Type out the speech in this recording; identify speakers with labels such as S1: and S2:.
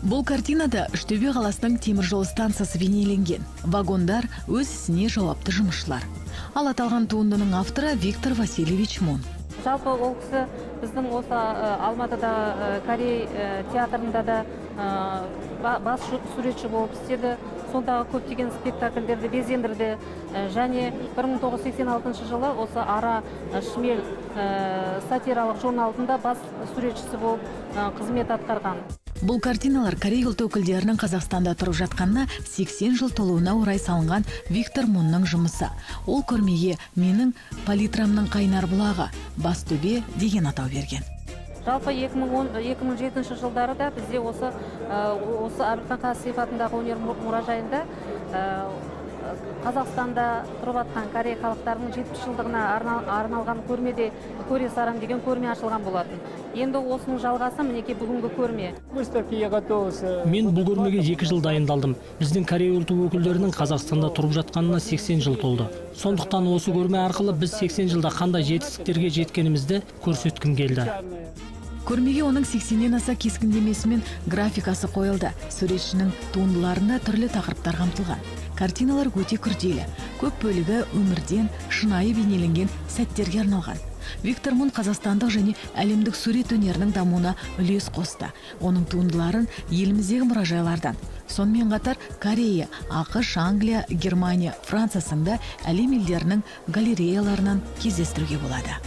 S1: Бұл картинада Үштөбе қаласының теміржол станциясы бейнеленген. Вагондар — өз ісіне жауапты жұмысшылар. Ал аталған туындының авторы — Виктор Васильевич Мун.
S2: Жалпы, ол кісі біздің осы Алматыда корей театрында да бас суретші болып істеді. Сондағы көптеген спектакльдерді безендірді және 1986 жылы осы «Ара Шмель» сатиралық журналында бас суретшісі болып қызмет атқарған.
S1: Бұл картиналар корей ұлт өкілдерінің Қазақстанда тұрып жатқанына 80 жыл толуына орай салынған Виктор Мунның жұмысы. Ол көрмеге «Менің палитрамның қайнар бұлағы — Бастөбе» деген атау берген.
S2: Жалпы, 2010, 2007 жылдары да бізде осы Әбілхан Қасиев атындағы өнер мұражайында Қазақстанда тұрып жатқан корей халықтарының 70 жылдығына арналған көрмеде «Көре сарам» деген көрме ашылған болатын. Енді осының жалғасы, мінекей, бүгінгі көрме.
S3: Выставке я готовился.
S4: Мен бұл көрмеге 2 жыл дайындалдым. Біздің корей ұлты өкілдерінің Қазақстанда тұрып жатқанына 80 жыл толды. Сондықтан осы көрме арқылы біз 80 жылда қандай жетістіктерге жеткенімізді көрсеткім келді.
S1: Көрмеге оның 80-нен аса кескіндемесі мен графикасы қойылды. Суретшінің туындыларында түрлі тақырыптар қамтылған. Картиналар өте күрделі. Көп бөлігі өмірден шынайы бейнеленген сәттерге арналған. Виктор Мун қазақстандық және әлемдік сурет өнерінің дамуына үлес қосты. Оның туындыларын еліміздегі мұражайлардан, сонымен қатар Корея, АҚШ, Англия, Германия, Франция сынды әлем елдерінің галереяларынан кездестіруге болады.